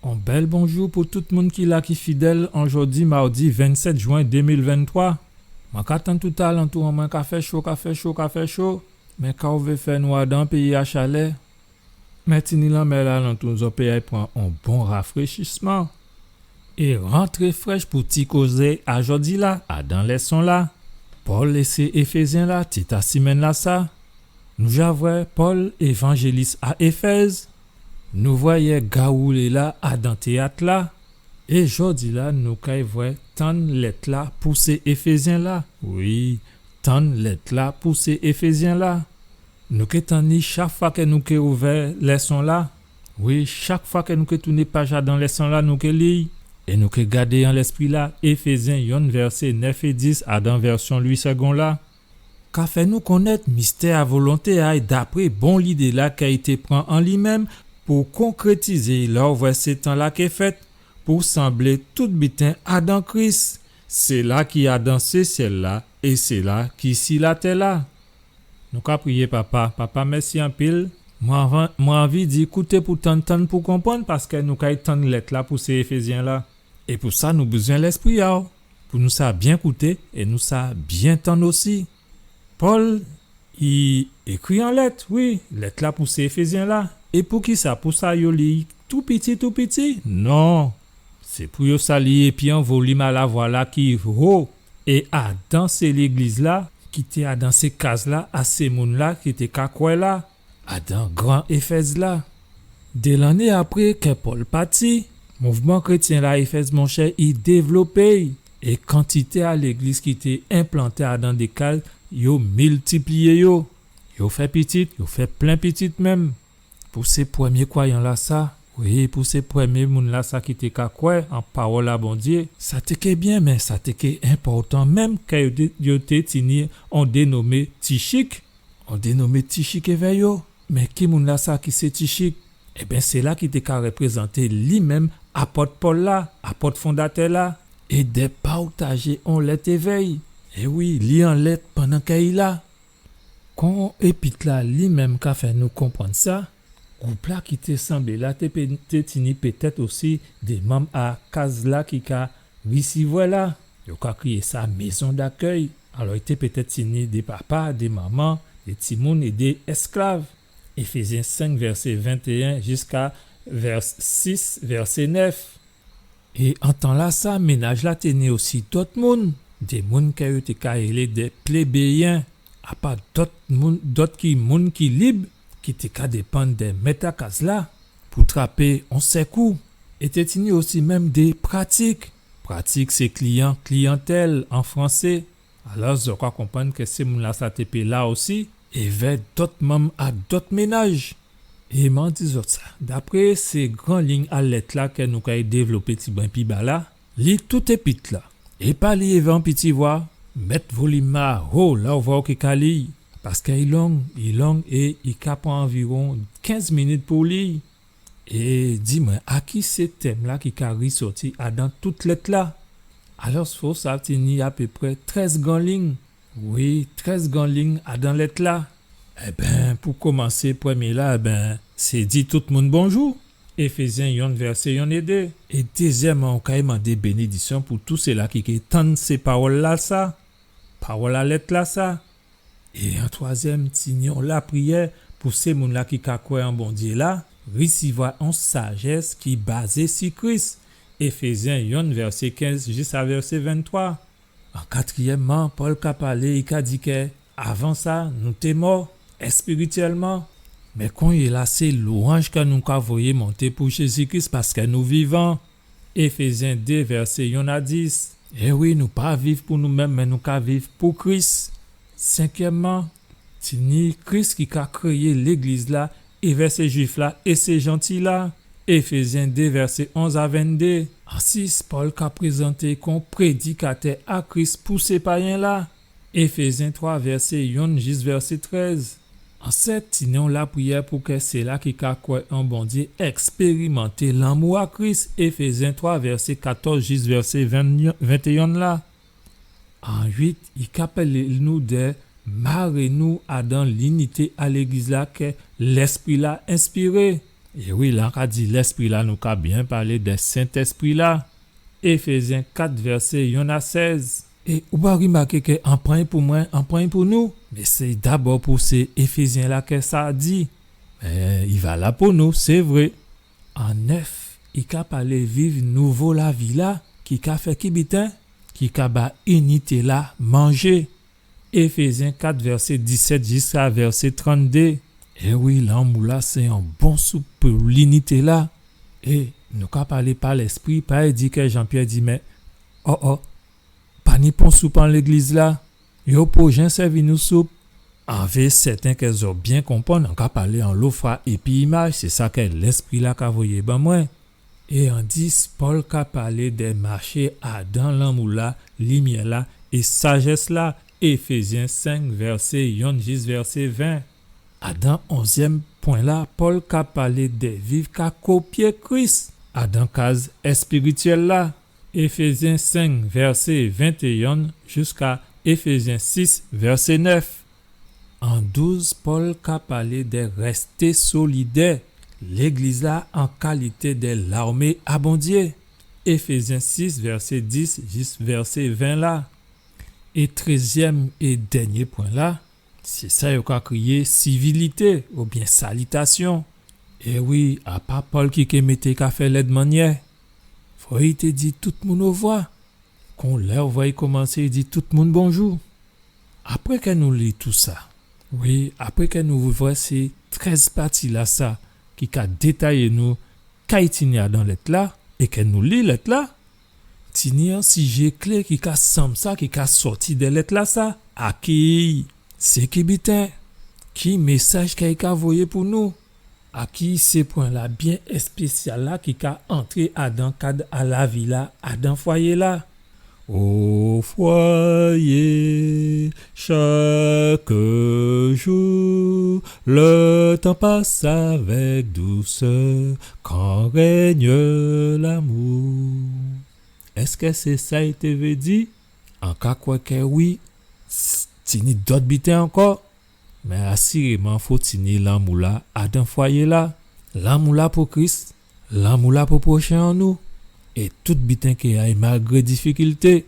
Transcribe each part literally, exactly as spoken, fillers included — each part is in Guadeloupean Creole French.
On bèl bonjou pou tout moun ki la, ki fidèl an jòdi mawdi vennsèt jwen dé mil venntwa. Mwen ka tann tout alantou an mwen ka fè cho, ka fè cho, ka fè cho. Mé ka ou vé fè, nou adan péyi a chalè. Mé tini lanmè-la alantou zòt pé ay pran on bon rafréchisman. É rantré frèch pou ti kozé a jòdi-la, adan lèson-la. Pòl é sé Éfézyen-la, tit a simenn-lasa. Nou ja vwè Pòl, évanjélis a Éfèz. Nou vwè yè gawoulé-la adan téyat-la. É jòdi-la, nou kay vwè tann lèt-la pou sé Éfézyen-la. Wi, tann lèt-la pou sé Éfézyen-la. Nou ké tann li chak fwa kè nou ké ouvè lèson-la. Wi, chak fwa kè nou ké tounen paj-la dan lèson-la, nou ké li. É nou ké gadé an lèspri-la, Éfézyen yonn, vèsé nèf é dis, adan vèsyon Lwi Sègon la. Ka fè nou konnèt mistè a volonté a'y dapré bon lidé-la kè i té pran an li menm pou konkrétizé lè ou vwè sé tan-la ké fèt pou sanblé tout biten adan Kris, séla ki adan sé syèl-la é séla ki si latè-la. Nou ka priyé. Papa, Papa, mèsi anpil. Mwen anvan, mwen anvi di kouté pou tann, tann pou konprann, paskè nou kay tann lèt-la pou sé Éfézyen-la. É pou sa, nou bizwen Lèspri a'w, pou nou sa byen kouté é nou sa byen tann osi. Pòl, i ékri an lèt, wi, lèt-la pou sé Éfézyen-la. É poukisa? Pou sa yo li tou piti, tou piti? Non. Sé pou yo sa li épi an volim a lavwa-la ki ho, é adan sé légliz-la, ki té adan sé kaz-la, a sé moun-la ki té ka kwè la, adan gran Éfèz-la. Dé lanné apré kè Pòl pati, mouvman krétyen-la Éfèz, monchè, i dévlopé, é kantité a légliz ki té enplanté adan dé kaz, yo miltipliyé yo. Yo fè pitit, yo fè plen pitit menm. Pou sé prèmyé kwayan-lasa, wi, pou sé prèmyé moun-lasa ki té ka kwè an pawòl a Bondyé, sa té ké byen, mé sa té ké enpòtan menm kè yo té, yo té tini on dénomé Tichik, on dénomé Tichik évè yo. Mé ki moun-lasa ki sé Tichik? Ében, sé la ki té ka réprézanté li menm apòt Pòl la, apòt fondatè la, é dè pawtajé on lèt évè'y. É wi, li an lèt pandan kè i la. Kon épit la li menm ka fè nou konprann sa, gwoup la ki té sanblé la té pé, té tini pétèt osi dé manm a kaz la ki ka risivwè la. Yo ka kriyé sa maison d'accueil. Alò, i té pétèt tini dé papa, dé manman, dé timoun é dé èsklav. Éfézyen senk, vèsé ventéyen jiska vèsé sis, vèsé nèf. É an tan-lasa, ménaj la té ni osi dòt moun, dé moun kè yo té ka rélé dé plébéyen, apa dòt moun, dòt ki moun ki lib, ki té ka dépann dè mèt a kaz la pou trapé on sèkou. É té tini osi menm dé pratik. Pratik, sé kliyan, kliyantèl an fransé. Alò, zò ka konprann kè sé moun-lasa té pé la osi, évè dòt manm a dòt ménaj. É man di zòt sa, dapré sé gran lign a lèt la kè nou kay dévlopé tibwen pi ba la, li tout épit la. É pa li évè on piti vwa, mèt volim la ho, la ou vwè ou ké ka li, paskè i long, i long é i ka pran anviwon kenz minit pou li. É di mwen, a ki sé tèm la ki ka risòti adan tout lèt la? Alò, fò sa tini apéprè trèz gran lign. Wi, trèz gran lign adan lèt la. Ében, pou komansé, prèmyé la, ében, sé di tout moun bonjou. Éfézyen yonn, vèsé yonn é dé. É dézyèmman, ou kay mandé bénédiksyon pou tout sila ki ké tann sé pawòl-lasa, pawòl a lèt-lasa. É an twazyèm, tini on lapriyè pou sé moun la ki ka kwè an Bondyé la, risivwa on sajès ki bazé si Kris. Éfézyen yonn, vèsé kenz jis a vèsé venntwa. An katriyèmman, Pòl ka palé, i ka di kè avan sa, nou té mò èspirityèlman. Mé konyéla, sé lwanj kè nou ka voyé monté pou Jézi Kris paskè nou vivan. Éfézyen dé, vèsé yonn a dis. É wi, nou pa viv pou nou menm, mé nou ka viv pou Kris. Senkyèmman, tini Kris ki ka kréyé légliz la, évè sé Jwif la é sé Janti la. Éfézyen dé, vèsé onz a venndé. An sis, Pòl ka prézanté kon prédikatè a Kris pou sé payen la. Éfézyen twa, vèsé yonn jis vèsé trèz. An sèt, tini on lapriyè pou kè sila ki ka kwè an Bondyé èkspérimanté lanmou a Kris, Éfézyen twa, vèsé katòz jis vèsé venn, ventéyonn la. An uit, i ka palé nou dè maré nou adan linité a légliz la kè Lèspri la enspiré. É wi, la ka di Lèspri-la, nou ka byen palé dè Sentèspri-la. Éfézyen kat, vèsé yonn a sèz. É ou pa rimaké kè an pran pou mwen, an pran pou nou, mé sé dabò pou sé Éfézyen-la kè sa di. Mé i valab pou nou, sé vré. An nèf, i ka palé viv nouvo lavi-la, ki ka fè ki biten, ki ka ba inité-la manjé. Éfézyen kat, vèsé disèt jiska vèsé tranndé. É wi, lanmou-la sé on bon soup pou linité-la. É nou ka palé pa Lèspri, pa di kè Jan-Pyè di, mé, o, o, pa ni pon soup an légliz-la. Yo po jen sèvi nou soup. An vé sèten kè zòt byen konprann, an ka palé anlo fwa épi imaj, sé sa kè Lèspri-la ka voyé ban mwen. É an dis, Pòl ka palé dè maché adan lanmou-la, limyè-la é sajès-la, Éfézyen senk, vèsé yonn jis vèsé ven. Adan onzyèm pwen-la, Pòl ka palé dè viv ka kopyé Kris adan kaz èspirityèl-la, Éfézyen senk, vèsé ventéyonn, jiska Éfézyen sis, vèsé nèf. An douz, Pòl ka palé dè rèsté solidè, légliz-la an kalité dè larmé a Bondyé. Éfézyen sis, vèsé dis jis vèsé ven la. É trèzyèm é dènyé pwen-la, sé sa yo ka kriyé sivilité oubyen salitasyon. É wi, a pa Pòl ki ké mété ka fè lèd mannyè. Fò i té di tout moun ovwa. Kon lè ou vwè i komansé, i di tout moun bonjou. Apré kè nou li tousa, wi, apré kè nou vwè sé trèz pati-lasa ki ka détayé nou ka i tini adan lèt-la, é kè nou li lèt-la, tini on sijé klé ki ka sanm sa ki ka sòti dè lèt-lasa. A ki, sé ki biten, ki mésaj kè i ka voyé pou nou? A ki sé pwen-la byen èspésyal la ki ka antré adan kad a lavi-la, adan fwayé-la? Au foyer, chaque jour, le temps passe avec douceur, quand règne l'amour. Èskè sé sa i té vé di? An ka kwè kè wi, s-, tini dòt biten ankò. Mé asiréman, fo tini lanmou-la adan fwayé-la, lanmou-la pou Kris, lanmou-la pou pwochen an nou, é tout biten ki ay malgré difikilté.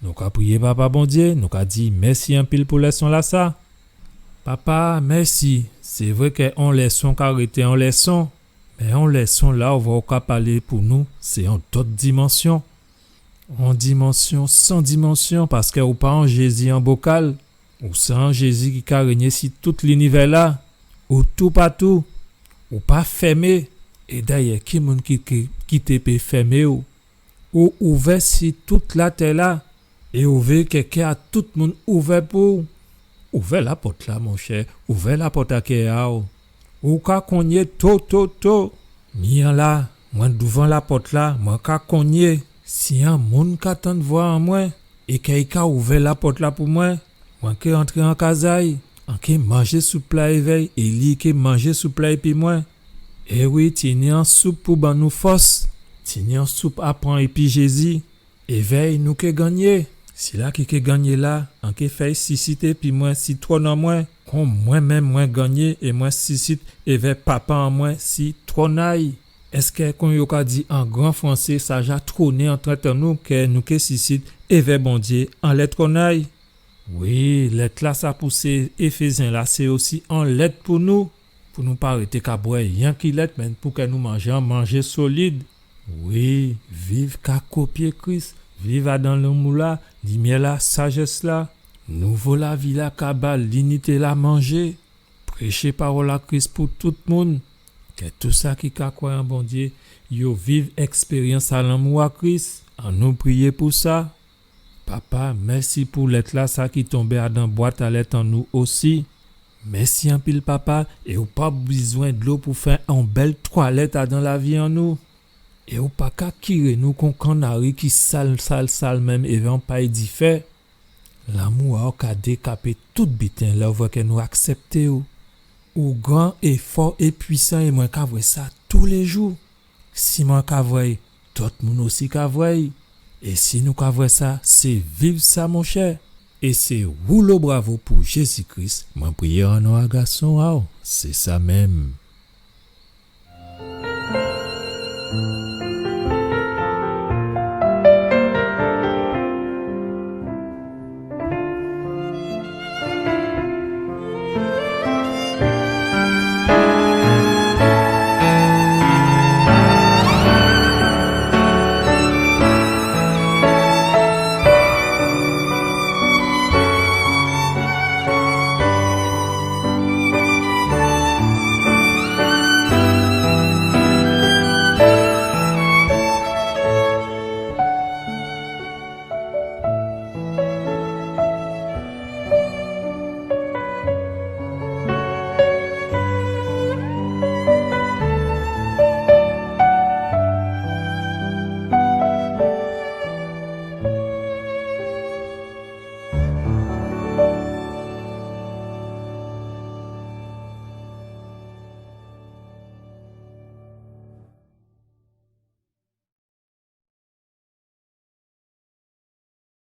Nou ka priyé Papa Bondyé, nou ka di mèsi anpil pou lèson-lasa. Papa, mèsi. Sé vré kè on lèson ka rété on lèson, mé on lèson la ou vwè ou ka palé pou nou, sé on dòt dimansyon. On dimansyon san dimansyon, paskè ou pa on Jézi an bokal. Ou sé on Jézi ki ka rényé si tout linivè-la. Ou toupatou. Ou pa fèmé. É dayè, ki moun ki, ki, ki té pé fèmé ou? Ou ouvè si tout latè-la. É ou vé kè kè a tout moun ouvè pou ou. Ouvè lapòt-la, monchè. Ouvè lapòt a kè a ou. Ou ka konyé to, to, to. Mi an la, mwen douvan lapòt-la, mwen ka konyé. Si on moun ka tann vwa an mwen, é kè i ka ouvè lapòt-la pou mwen, mwen ké antré an kaz a-y, an ké manjé soup-la évè-y, é li ké manjé soup-la épi mwen. É wi, tini on soup pou ban nou fòs, tini on soup a pran épi Jézi. Évè-y nou ké gannyé. Sila ki ké gannyé la, an ké fè-y sisit épi mwen si twòn an mwen, kon mwen menm mwen gannyé é mwen sisit évè Papa an mwen si twòn a-y. Èskè, kon yo ka di an gran fransé, sa ja twoné an tèt an nou, kè nou ké sisit évè Bondyé anlè twòn a-y? Wi, lèt-lasa pou sé Éfézyen-la, sé osi on lèt pou nou. Pou nou pa rété ka bwè yenki lèt, mé pou kè nou manjé on manjé solid. Wi, viv ka kopyé Kris, viv adan lanmou-la, limyè-la, sajès-la, nouvo lavi-la ka ba linité-la manjé. Préché pawòl a Kris pou tout moun. Kè tou sa ki ka kwè an Bondyé, yo viv èkspéryans a lanmou a Kris. Annou priyé pou sa. Papa, mèsi pou lèt-lasa ki tonbé adan bwat a lèt an nou osi. Mèsi anpil, Papa, é ou pa bizwen dlo pou fè on bèl twalèt adan lavi an nou. É ou pa ka kiré nou kon kannari ki sal, sal, sal menm évè on pay difè. Lanmou a-w ka dékapé tout biten lè ou vwè kè nou aksèpté-w. Ou gran é fò é pwisan é mwen ka vwè sa toulé jou. Si mwen ka vwè-y, dòt moun osi ka vwè-y. É si nou ka vwè sa, sé viv sa, monchè. É sé woulo bravo pou Jézi Kris, mwen priyé an non a Gason a-w. Sé sa menm.